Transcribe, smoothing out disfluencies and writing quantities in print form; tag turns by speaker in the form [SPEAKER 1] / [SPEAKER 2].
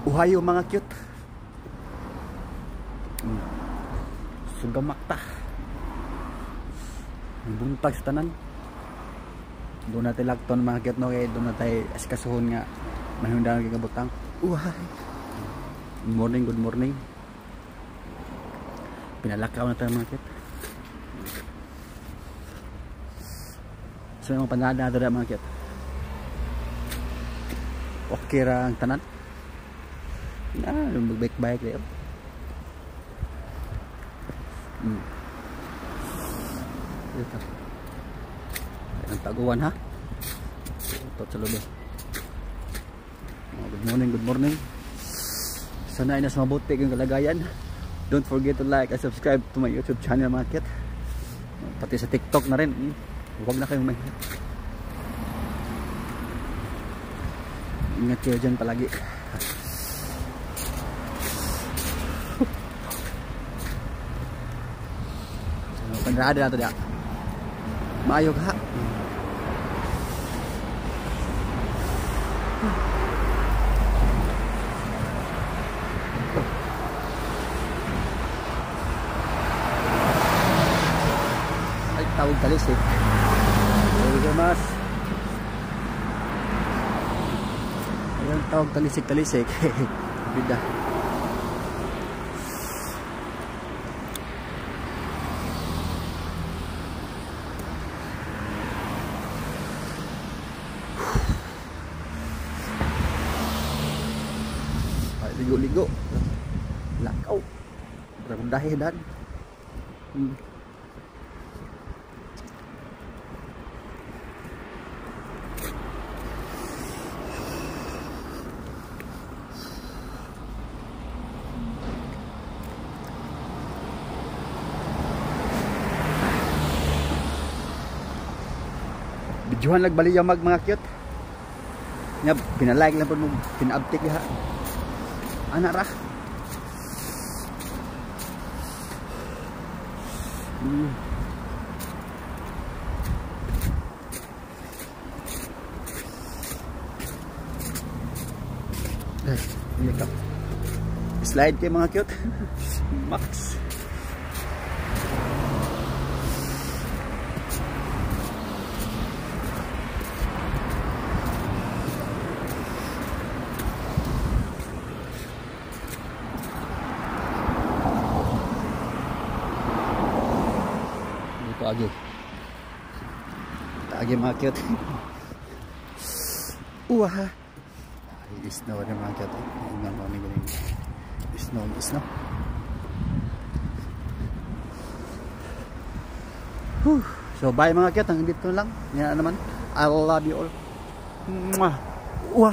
[SPEAKER 1] Ohayo mga cute. Sugamak ta. Buntag sa tanan. Doon natin lakton mga cute no kay doon natin asikasuhon nga mahimong kay kabutang. Uhay. Good morning, good morning. Pinalakaw na tayo mga cute. So yung panada na mga cute. Okay ra ang tanan. Na, mag-bike-bike dito. Dito. Ang taguan ha. Ito sa loob. Oh, good morning, good morning. Sana ay nasa mabuti ang kalagayan. Don't forget to like and subscribe to my YouTube channel mga cute. Pati sa TikTok na rin. Huwag na kayong mahiya. Ingat kayo dyan palagi. Panrada na ito diya. Maayo ka. Ay, tawag talisik. Mas. Ayun, tawag talisik-talisik. Bida. Ligo-ligo. Lakaw. Dahi dan. Bidyuhan nagbaliya mag mga cute. Nga pinalike lang po mo, pinaabtik ha. Ana ra. Ay, ka. Slide kay mga cute. Max. Agi. Agi mga cute. Uwa. Ay, snow na mga cute. Ay, nga ni snow, snow. Whew. So bye mga cute, hanggang dito lang. Yan naman. I love you all. Mwah. Uwa.